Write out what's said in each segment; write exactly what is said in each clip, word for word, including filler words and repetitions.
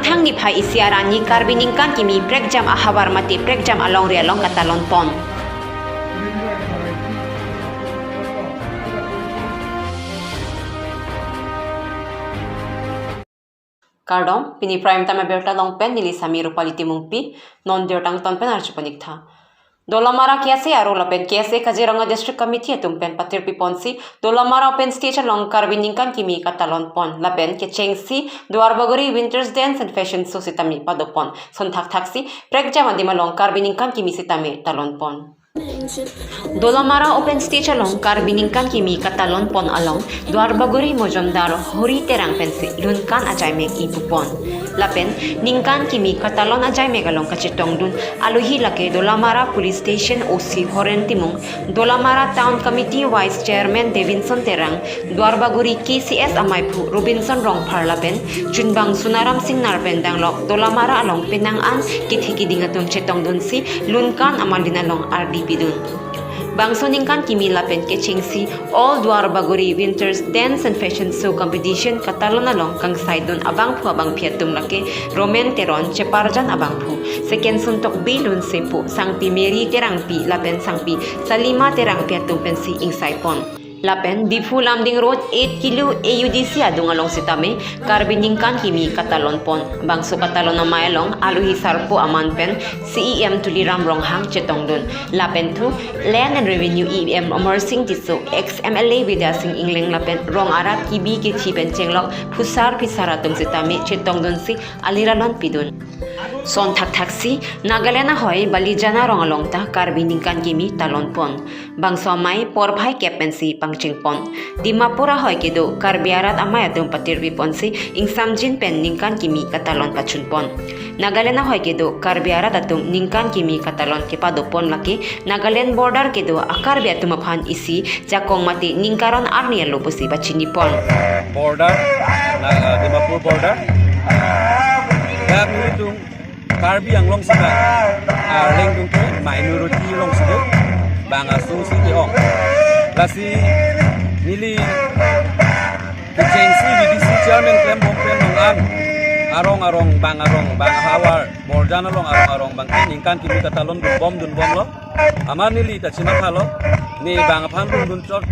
Thang niphai isi arni Karbi ningkan kimi prekjam ahavar mate prekjam alongri along katalon pon. Kardom, pini Prime Time abirta along pen neli Sami Rupali Timungpi, non birta angton pen arju pon-ik tha. Dolamara K S A aro lapen K S A Kaziranga District Committee atum pen patirpi ponsi, Dolamara open stage along Karbi ningkan kimi katalon pon, lapen kechengsi Duarbagori Winters Dance and Fashion Show sitame pado pon. Son thakthaksi, prekjam adim along Karbi ningkan kimi sitame talon pon. Dolamara open stage along Karbi ningkan kimi katalon pon along Duarbagori Mojomdar Hori Terang pensi lunkan ajaimek ipu pon. Lapen ningkan kimi katalon ajaimek along kachetongdun alohi lake Dolamara Police Station O C Horen Timung, Dolamara Town Committee Vice Chairman Davinson Terang, Duarbagori K C S amaiphu Robinson Rongphar lapen chunbang Sunaram Singnar pen danglok Dolamara along penang an kethe keding atum chetongdunsi lunkan amalin along ardi pidun. Bangso ningkan kimi lapen kechengsi All Duarbagori Winters Dance and Fashion Show Competition katalon along kangsaidun abangphu abangphi atum lake Roman Teron, Cheparjan abangphu, Second Suntokbi Lunsepo, Sangpi Mary Terangpi lapen Sangpi Salima Terangpi atum pensi ingsai pon. Lapen Diphu Lumding Road eight kilo A U D C adung along sitame Karbi ningkan kimi katalon pon. Bangso katalon amei along alohi sarpo aman pen C E M Tuliram Ronghang chetongdun. Lapen thu Land and Revenue E M Amarsing Tisso, ex M L A Bidya Sing Engleng lapen rong arat kibi kethi pen chenglok phusar phisar atum sitame chetongdunsi aliralon pidun. Son thakthaksi, Nagaland ahoi Balijan arong along ta Karbi ningkan kimi talon pon. Bangso amei porphai kep pensi pangcheng pon. Dimapur ahoi kedo Karbi arat amei atum patirpi ponsi ingsamjin pen ningkan kimi katalon pachun pon. Nagaland ahoi kedo Karbi arat atum ningkan kimi katalon kepado pon lake Nagaland border kedo a-Karbi atum aphan isi jakong mate ningkaron arni alo pusi pachini pon. Border, na, uh, Dimapur border. Dak nelitum Karbi Anglong sita, uh, lengdung ke minority along sita bang aso si ke-ong. Lasi neli kechengsi V D C chairman klembom pen nong an arong arong bang arong bang havar border along arong arong bang ningkan kimi katalon dunbom dunbomlo. Amat neli ta chimatha lo, ne bang aphan dun dun chot,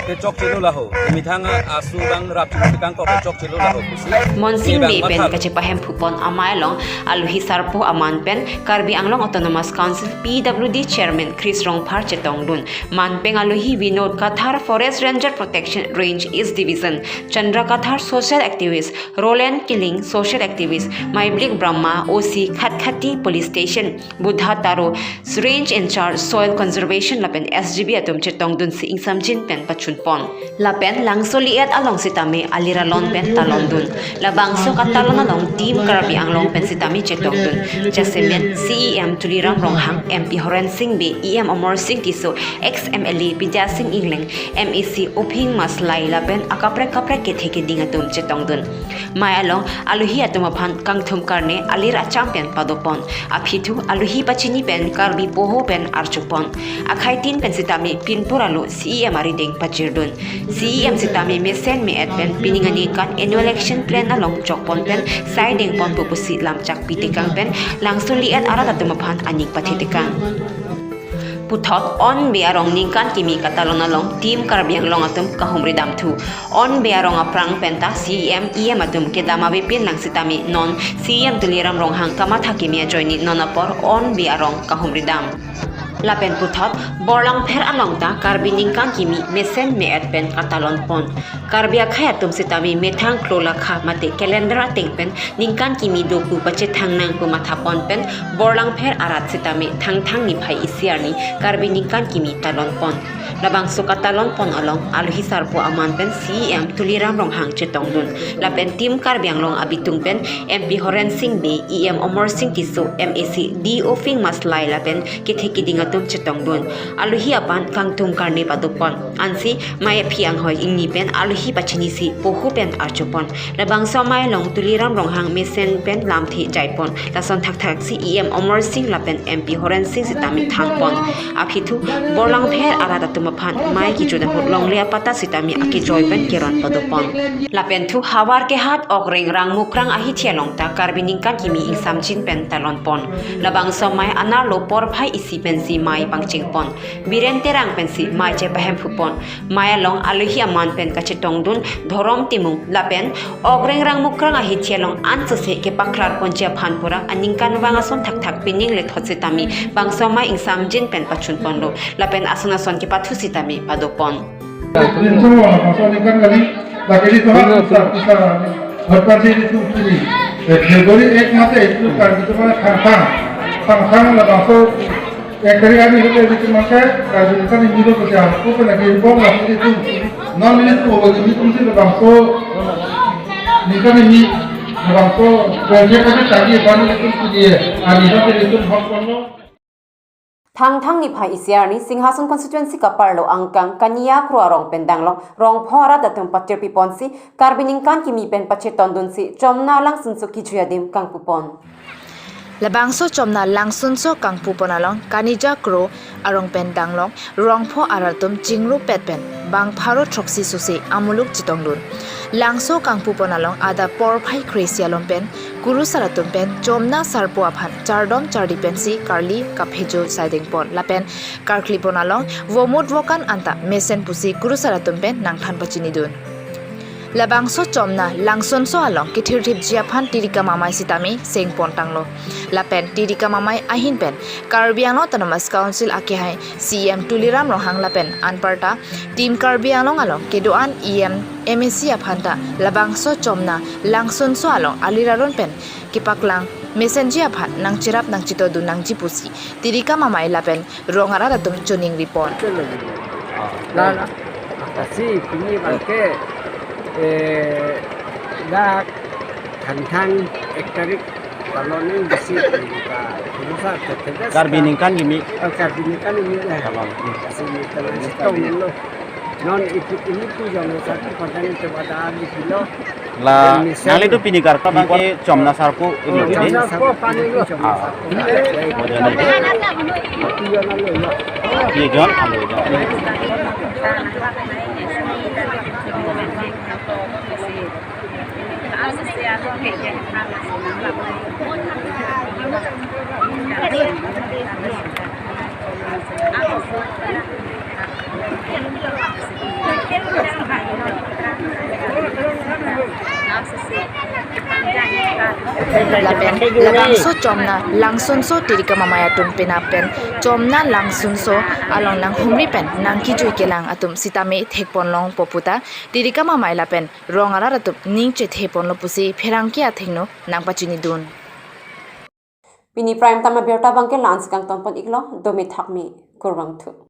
kechok chelo laho, methang asu bang rap chelo tekang kok kechok chelo laho pusi. Monsing Bey pen kachepahemphu pon amei along alohi sarpo aman pen Karbi Anglong Autonomous Council P W D Chairman Chris Rongphar chetongdun. Manpeng alohi Vinod Kathar, Forest Ranger Protection Range East Division, Chandra Kathar, social activist, Roland Killing, social activist, Maiblik Brahma, O C Khatkhati Police Station, Buddha Taro, Range in charge Soil Conservation lapen S G B atum chetongdunsi ingsamjin pen pachun pon. Lapen Langsoli et along sitame aliralon pen talondun. Labangso katalon along Team Karbi Anglong pen sitame chetongdun. Jasemet C E M Tuliram Ronghang, M P Horensing Bey, E M Amarsing Tisso, ex M L A Bidya Sing Engleng, M A C Uphing Maslai lapen akaprek kaprek kethe keding atum chetongdun. Mei along alohi atum aphan kangthum karne alir acham pen pado pon. Aphi thu alohi pachini pen Karbi poho pen arju pon. Akhai tin pen sitame pinpur alo C E M arideng pachirdun. C E M sitame mesen me-et pen pining aningkan annual action plan along chok pon pen sai deng ponpo pusi lamchak pi tekang pen Langsoli et arat atum aphan aning pathe tekang. Puthot Onbey arong ningkan kimi katalon along Team Karbi Anglong atum kahumri damthu. Onbey arong aphrang penta C E M, E M atum kedam avepin lang sitame non C E M Tuliram Ronghang kamatha kimi ajoine non apor Onbey arong kahumri dam. Lapen puthot Borlangpher along ta Karbi ningkan kimi mesen me-et pen katalon pon. Karbi akhai atum sitame methang klo lakha mate calendar ateng pen ningkan kimi do pu pachethang nang pu matha pon pen Borlangpher arat sitame Thangthang niphai isi arni Karbi ningkan kimi talon pon. Labangso katalon pon along alohi sarpo aman pen C E M Tuliram Ronghang chetongdun. Lapen Team Karbi Anglong abitung pen M P Horensing Bey, E M Amarsing Tisso, M A C D Uphing Maslai lapen kethe keding atum chetongdun. Alohi aphan kangtung karne padopon. Ansi mei aphi anghoi ingni pen alohi pachinisi poho pen arjupon. Labangso amei along Tuliram Ronghang mesen pen lamthe jaipon. Lason thakthaksi E M Amarsing lapen M P Horensing sitame thangpon. Aphi thu Borlangpher arat atum aphan mei kejut ahut longle apatta sitame akejoi pen keron padopon. Lapen thu havar kehat Ogreng Rangmukrang ahithi along ta Karbi ningkan kimi ingsamjin pen talonpon. Labangso amei anerlo porphai isi pensi mei pangchengpon. Biren Terang pensi mei chepahemphupon. Mei along alohi aman pen kachetongdun Dhorom Timung lapen Ogreng Rangmukrang ahithi along ansose kepaklarponji aphan pura aningkanvang ason thakthak pining lethot sitame bangso amei ingsamjin pen pachunponlo lapen ason ason kepathu sitame padopon. Rinso labangso aningkan kali, lake ri toha, rinso, pisa, pisa, hotpan si ri tu kiri. Eh, February ek mate itu kan itu mana Thangthang. Thangthang labangso ek tarik ani hote itu mate, kan itu kan ini lo kerja. Ko pernah kiri bom lah itu. Non ini tu, ini tu si labangso, ini kan ini, labangso, kerja kan tadi ban itu tu dia. Ani hote itu hotpan lo. Thangthang niphai isi arni Singhason constituency kaparlo angkang Kaniya Kro arong pen danglong Rongpho arat atum patirpiponsi Karbi ningkan kimi pen pachetongdunsi Chomna Langsunso kejui adim kangpupon. Labangso Chomna Langsunso kangpupon along Kaniya Kro arong pen danglong Rongpho arat atum chingruppet pen bang pharo throksi sose amuluk chetongdun. Langso kangpupon along adap porphai kre-isi along pen kurusar atum pen Chomna Sarpo aphan chardom chardi pensi karli kaphejo saidengpon lapen karklipon along vomut vokan anta mesen pusi kurusar atum pen nangthan pachinidun. Labangso Chomna Langsunso along kethirthipji aphan tirikam amei sitame sengpon tanglo. Lapen tirikam amei ahin pen Karbi Anglong Autonomous Council akehai C E M Tuliram Ronghang lapen anparta Team Karbi Anglong along kedo-an E M, M A C aphan ta labangso Chomna Langsunso along alirarun pen kepaklang mesenji aphan nangcherap nangchetongdun nangji pusi tirikam amei lapen rong arat atum choningripon. Lala. Lasi pini abangke, eh, dak Thangthang ek tarik talon ini besi ka, kurusar tetes Karbi ka. Ningkan kimi. Oh, Karbi ningkan kimi, eh. Talon. Besi ini talon sitong lo. Non itu ini tu jong satu konten itu pada di kilo. La, nang itu pini karta abangke Chomna Sarpo ini. Chomna Sarpo pani lo. Ah. Iya, John, alo, John. Lapen labangso Chomna Langsunso tirikam amei atum penap pen Chomna Langsunso along nanghumri pen nangkejui kelang atum sitame thekponlongpo puta tirikam amei lapen rong arat atum ning chetheponlo pusi pherangke athengno nangpachinidun. Pini prime time abirta abangke la-ansi kangtonpon iklo, dome thakme, kurvangthu.